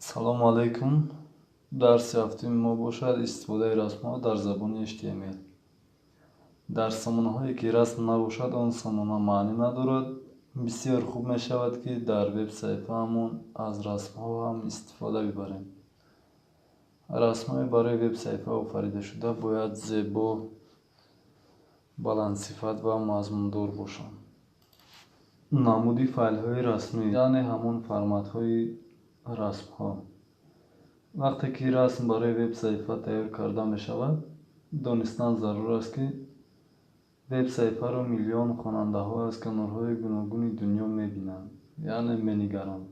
Салому алайкум. Дарси ҳафтуми мо бошад истифодаи расмҳо дар забони HTML. Дар сомонаҳое ки расм набошад, он сомона маънӣ надорад. Бисёр хуб мешавад, ки дар веб-саҳифаамон аз расмҳо ҳам истифода бибарем. Расмҳои барои веб-саҳифа офаридашуда бояд зебо, баландсифат ва мазмундор бошанд. Намуди файлҳои расмӣ, яъне ҳамон форматҳои расмҳо. Вақте ки расм барои веб-саҳифа тайёр карда мешавад, донистан зарур аст, ки веб-саҳифаро миллион хонандаҳо аз канорҳои гуногуни дунё мебинанд, яъне менигаранд.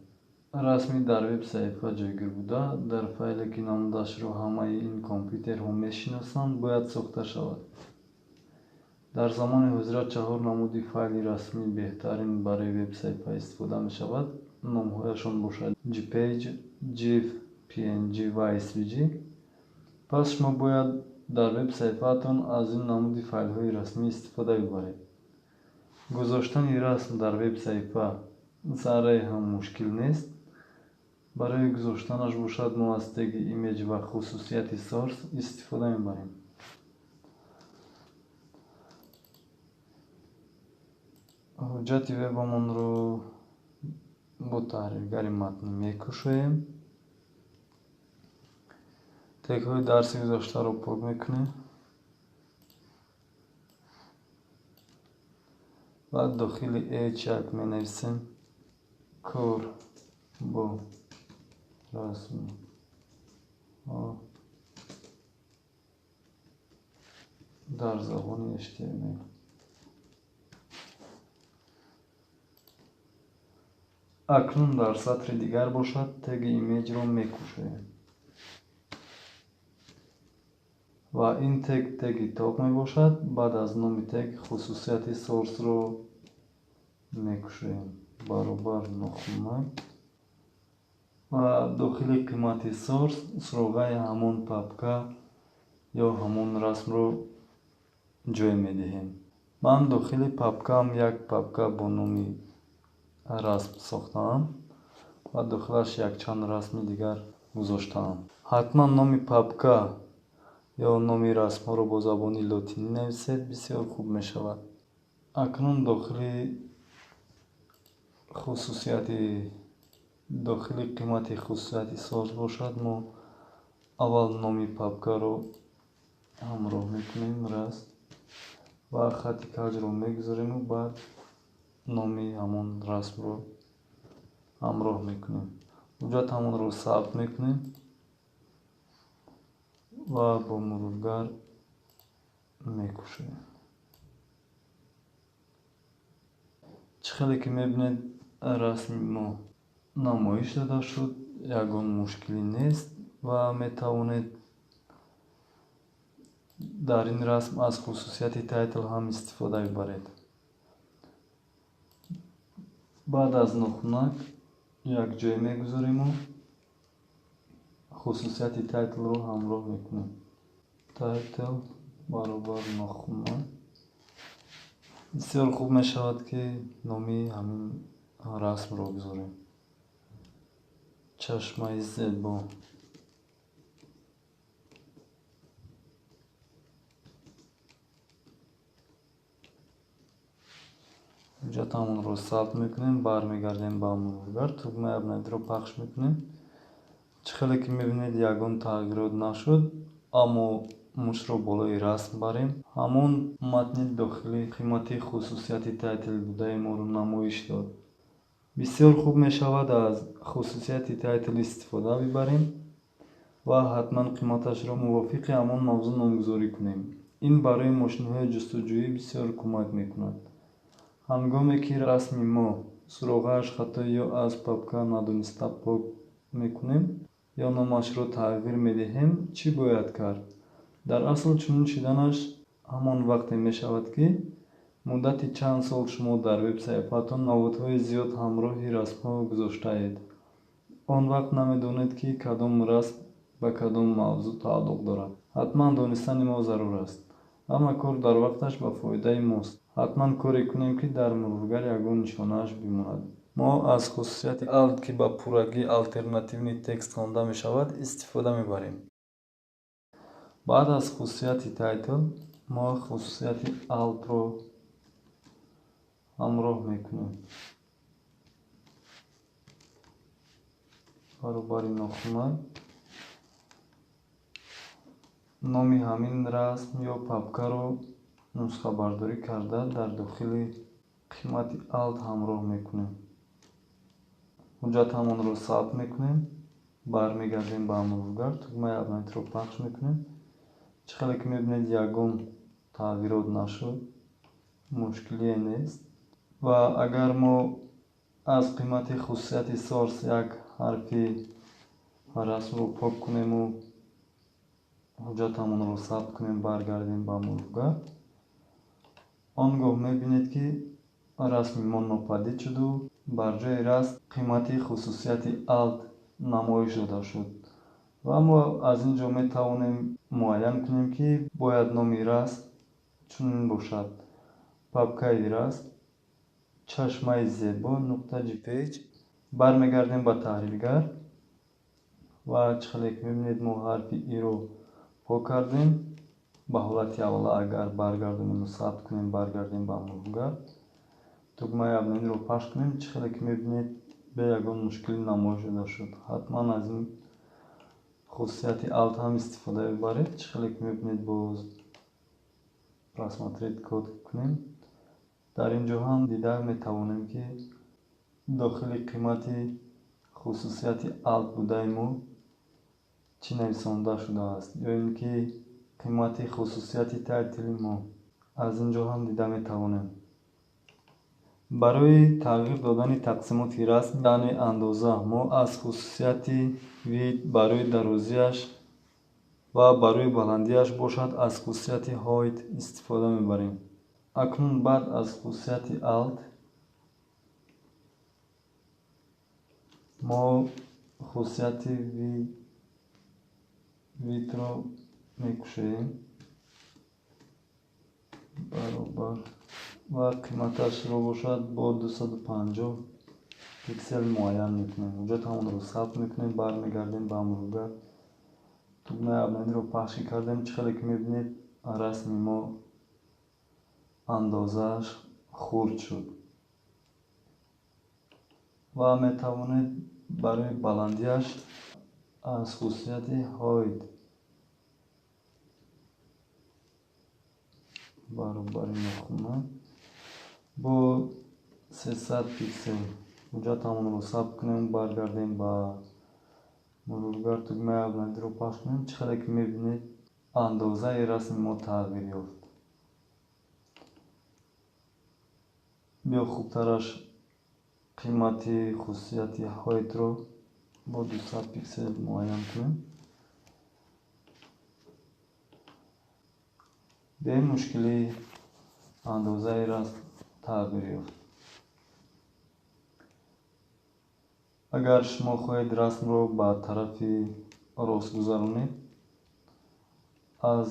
Расми дар веб-саҳифа ҷойгир буда, дар файле, ки намудашро ҳамаи ин компютерҳо мешиносанд, бояд сохта шавад. Дар замони ҳозира чаҳор намуди файли расмӣ беҳтарин барои веб-саҳифа истифода мешавад. Номҳояшон бошад JPEG, GIF, PNG ва SVG. Пас шумо бояд дар веб-саҳифаатон аз ин намуди файлҳои расмӣ истифода бибаред. Гузоштани расм дар веб-саҳифа заррае ҳам мушкил нест. Барои гузоштанаш бошад мо аз теги image ва хусусияти source истифода мебарем. Ҳуҷҷати вебамонро бо таҳриргари матнӣ мекушоем. Тегҳои дарси гузаштаро пок мекунем ва дохили h1 менависем кор бо расмҳо дар забони HTML. Акнун дар сатри дигар бошад теги image-ро мекушоем ва ин тег теги тоқ мебошад. Баъд аз номи тег хусусияти source-ро мекушоем, баробар нохунак ва дохили қимати source суроғаи ҳамон папка ё ҳамон расмро ҷой медиҳем. Ман дохили папкаам як папка бо номи расм сохтаам ва дохилаш якчанд расми дигар гузоштаам. Ҳатман номи папка ё номи расмҳоро бо забони лотинӣ нависед, бисёр хуб мешавад. Акнун дохили қимати хусусияти source бошад, мо аввал номи папкаро ҳамроҳ мекунем расм ва хати каҷро мегузориму баъд номи ҳамон расмро ҳамроҳ мекунем. Ҳуҷҷат ҳамонро сабт мекунем ва бо мурургар мекушоем. Чӣ хеле ки мебинед, расми мо намоиш дода шуд, ягон мушкилӣ нест ва метавонед дар ин расм аз хусусияти title ҳам истифода бибаред. Баъд аз нохунак як ҷой мегузориму хусусияти title-ро ҳамроҳ мекунем. Title баробар нохунак. Бисёр хуб мешавад, ки номи ҳамин расмро гузорем. Чашмаи зебо. Ҳуҷҷат ҳамонро сабт мекунем, бармегардем ба мурургар, тугмаи обновить-ро пахш мекунем. Чӣ хеле ки мебинед, ягон тағйирот нашуд, аммо мушро болои расм барем. Ҳамон матни дохили қимати хусусияти title будаи моро намоиш дод. Бисёр хуб мешавад аз хусусияти title истифода бибарем ва ҳатман қиматашро мувофиқи ҳамон мавзӯъ номгузорӣ кунем. Ин барои мошинҳои ҷустуҷӯӣ бисёр кӯмак мекунад. Ҳангоме ки расми мо суроғааш хато ё аз папка надониста пок мекунем ё номашро тағйир медиҳем, чӣ бояд кард? Дар асл чунин шуданаш ҳамон вақте мешавад, ки муддати чанд сол шумо дар веб-саҳифаатон маводҳои зиёд ҳамроҳи расмҳо гузоштаед. Он вақт намедонед, ки кадом расм ба кадом мавзӯъ тааллуқ дорад. Ҳатман донистани мо зарур аст. Ҳама кор дар вақташ ба фоидаи мост. Ҳатман коре кунем, ки дар мурургар ягон нишонааш бимонад. Мо аз хусусияти alt, ки ба пуррагӣ алтернативный текст хонда мешавад, истифода мебарем. Баъд аз хусусияти title мо хусусияти alt-ро ҳамроҳ мекунем. Баробари нохунак номи ҳамин расм ё папкаро нусхабардорӣ карда, дар дохили қимати alt ҳамроҳ мекунем. Ҳуҷҷатамонро сабт мекунем, бармегардем ба мурургар, тугмаи обновить-ро пахш мекунем. Чӣ хеле ки мебинед, ягон тағйирот нашуд, мушкилие нест. Ва агар мо аз қимати хусусияти source як ҳарфи расмро пок кунему ҳуҷҷатамонро сабт кунем, баргардем ба мурургар, он гоҳ мебинед, ки расми мо нопадид шуду бар ҷои расм қимати хусусияти alt намоиш дода шуд. Ва мо аз ин ҷо метавонем муайян кунем, ки бояд номи расм чунин бошад: папкаи расм чашмаи зебо нуқта jpg. Бармегардем ба таҳриргар ва чӣ хеле ки мебинед, мо ҳарфи и-ро пок кардем. Ба ҳолати аввала агар баргардонему сабт кунем, баргардем ба мурургар, тугмаи обновить-ро пахш кунем, чӣ хеле ки мебинед, бе ягон мушкилӣ намоиш дода шуд. Ҳатман аз ин хусусияти alt ҳам истифода бибаред. Чӣ хеле ки мебинед, боз просмотреть код кунем, дар ин ҷо ҳам дида метавонем, ки дохили қимати хусусияти alt будаи мо чӣ нависонда шудааст, ё ин ки қимати хусусияти title-и мо аз ин ҷо ҳам дида метавонем. Барои тағйир додани тақсимоти расм, яъне андоза, мо аз хусусияти width барои дарозиаш ва барои баландиаш бошад аз хусусияти height истифода мебарем. Акнун баъд аз хусусияти alt мо хусусияти width-ро мекушоем баробар ва қиматашро бошад бо 250 пиксел муайян мекунем. Ҳуҷҷатамонро сабт мекунем, бармегардем ба мурургар, тугмаи обновить-ро пахш кардем. Чӣ хеле ки мебинед, расми мо андозааш хурд шуд. Ва метавонед барои баландиаш аз хусусияти height баробари нохунак бо 300 пиксел ҳуҷҷатамонро сабт кунем, баргардем ба мурургар, тугмаи обновить-ро пахш кунем. Чӣ хеле ки мебинед, андозаи расми мо тағйир ёфт. Биё хубтараш қимати хусусияти height-ро бо 200 пиксел муайян кунем. Бемушкилӣ андозаи расм тағйир ёфт. Агар шумо хоҳед расмро ба тарафи рост гузаронед, аз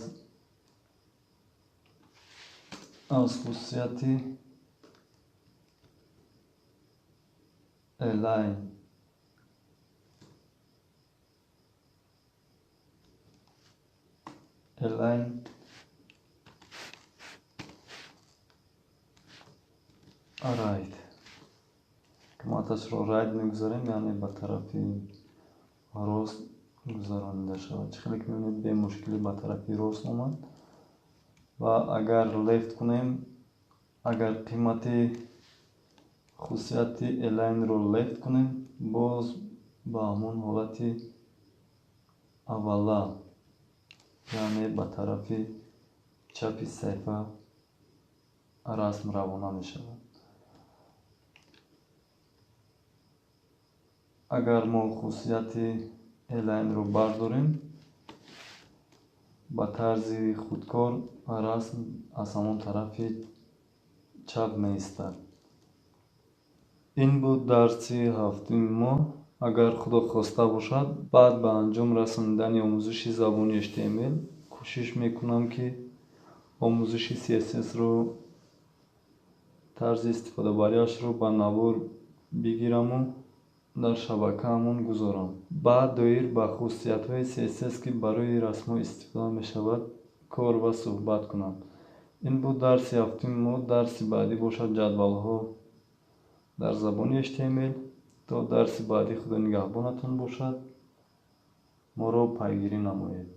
хусусияти align align right қиматашро right мегузорем, яъне ба тарафи рост гузаронида шавад. Чӣ хеле ки мебинед, бемушкилӣ ба тарафи рост омад. Ва агар left кунем, агар қимати хусусияти align-ро left кунем, боз ба ҳамон ҳолати аввала, яъне ба тарафи чапи саҳифа расм равона мешавад. Агар мо хусусияти align-ро бардорем, ба тарзи худкор расм аз ҳамон тарафи чап меистад. Ин буд дарси ҳафтуми мо. Агар Худо хоста бошад, баъд ба анҷом расонидани омӯзиши забони HTML кӯшиш мекунам, ки омӯзиши CSS-ро, тарзи истифодабариашро ба навор бигираму дар шабакаамон гузорам. Баъд доир ба хусусиятҳои CSS, ки барои расмҳо истифода мешавад, кор ва суҳбат кунам. Ин буд дарси ҳафтуми мо. Дарси баъдӣ бошад ҷадвалҳо дар забони HTML. То дарси баъдӣ, Худо нигаҳбонатон бошад, моро пайгирӣ намоед.